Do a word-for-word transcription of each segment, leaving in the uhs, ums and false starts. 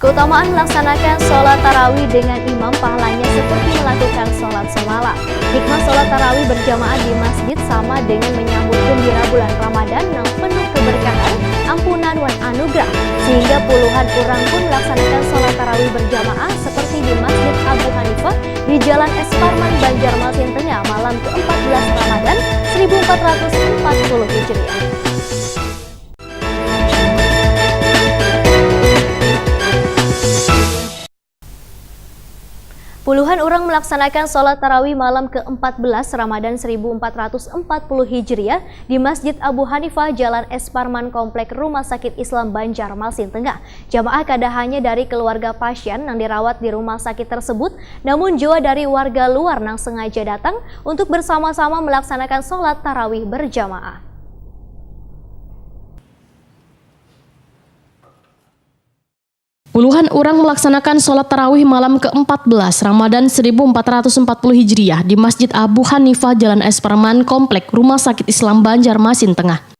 Keutamaan melaksanakan sholat tarawih dengan imam pahalanya seperti melakukan sholat semalam. Hikmah sholat tarawih berjamaah di masjid sama dengan menyambut gembira bulan Ramadan yang penuh keberkahan, ampunan wan anugerah, sehingga puluhan orang pun melaksanakan sholat tarawih berjamaah seperti di Masjid Abu Hanifah di Jalan S Parman, Banjarmasin Tengah, malam keempat belas Ramadan seribu empat ratus empat puluh Hijriah. Puluhan orang melaksanakan sholat tarawih malam keempat belas Ramadan seribu empat ratus empat puluh Hijriah di Masjid Abu Hanifah, Jalan S Parman, Komplek Rumah Sakit Islam Banjarmasin Tengah. Jamaah kada hanya dari keluarga pasien yang dirawat di rumah sakit tersebut, namun jua dari warga luar yang sengaja datang untuk bersama-sama melaksanakan sholat tarawih berjamaah. Puluhan orang melaksanakan sholat tarawih malam keempat belas Ramadan seribu empat ratus empat puluh Hijriah di Masjid Abu Hanifah, Jalan S Parman, Komplek Rumah Sakit Islam Banjarmasin Tengah.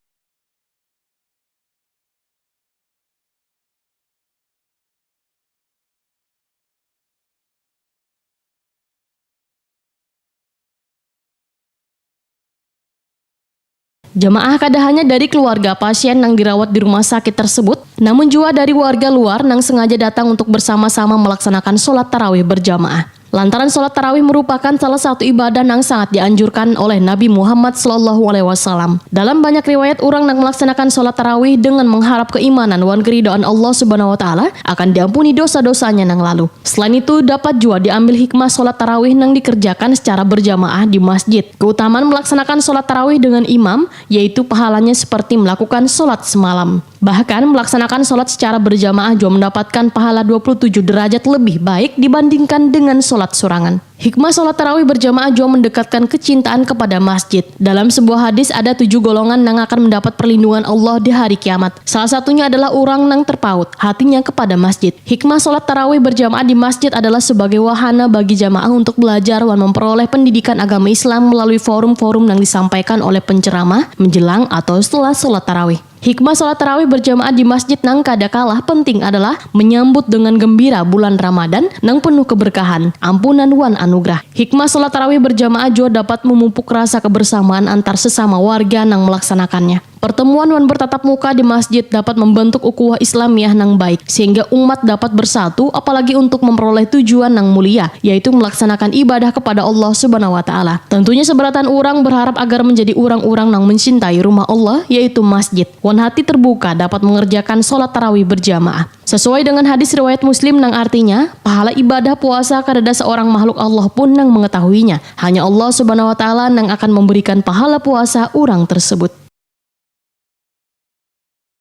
Jamaah kada hanya dari keluarga pasien nang dirawat di rumah sakit tersebut, namun jua dari warga luar nang sengaja datang untuk bersama-sama melaksanakan sholat tarawih berjamaah. Lantaran sholat tarawih merupakan salah satu ibadah nang sangat dianjurkan oleh Nabi Muhammad sallallahu alaihi wasallam. Dalam banyak riwayat, urang nang melaksanakan sholat tarawih dengan mengharap keimanan wan keridaan Allah Subhanahu wa Ta'ala akan diampuni dosa-dosanya nang lalu. Selain itu, dapat jua diambil hikmah sholat tarawih nang dikerjakan secara berjamaah di masjid. Keutamaan melaksanakan sholat tarawih dengan imam, yaitu pahalanya seperti melakukan sholat semalam. Bahkan, melaksanakan sholat secara berjamaah jua mendapatkan pahala dua puluh tujuh derajat lebih baik dibandingkan dengan sholat sorangan. Hikmah sholat tarawih berjamaah jua mendekatkan kecintaan kepada masjid. Dalam sebuah hadis, ada tujuh golongan nang akan mendapat perlindungan Allah di hari kiamat. Salah satunya adalah urang nang terpaut hatinya kepada masjid. Hikmah sholat tarawih berjamaah di masjid adalah sebagai wahana bagi jamaah untuk belajar wan memperoleh pendidikan agama Islam melalui forum-forum yang disampaikan oleh penceramah menjelang atau setelah sholat tarawih. Hikmah sholat tarawih berjamaah di masjid nang kada kalah penting adalah menyambut dengan gembira bulan Ramadan nang penuh keberkahan, ampunan wan anugerah. Hikmah sholat tarawih berjamaah jua dapat memupuk rasa kebersamaan antar sesama warga nang melaksanakannya. Pertemuan wan bertatap muka di masjid dapat membentuk ukhuwah Islamiyah nang baik, sehingga umat dapat bersatu, apalagi untuk memperoleh tujuan nang mulia, yaitu melaksanakan ibadah kepada Allah Subhanahu wa Ta'ala. Tentunya, seberatan urang berharap agar menjadi urang-urang nang mencintai rumah Allah, yaitu masjid, wan hati terbuka dapat mengerjakan sholat tarawih berjamaah. Sesuai dengan hadis riwayat Muslim nang artinya, pahala ibadah puasa kadada seorang makhluk Allah pun nang mengetahuinya. Hanya Allah Subhanahu wa Ta'ala nang akan memberikan pahala puasa urang tersebut.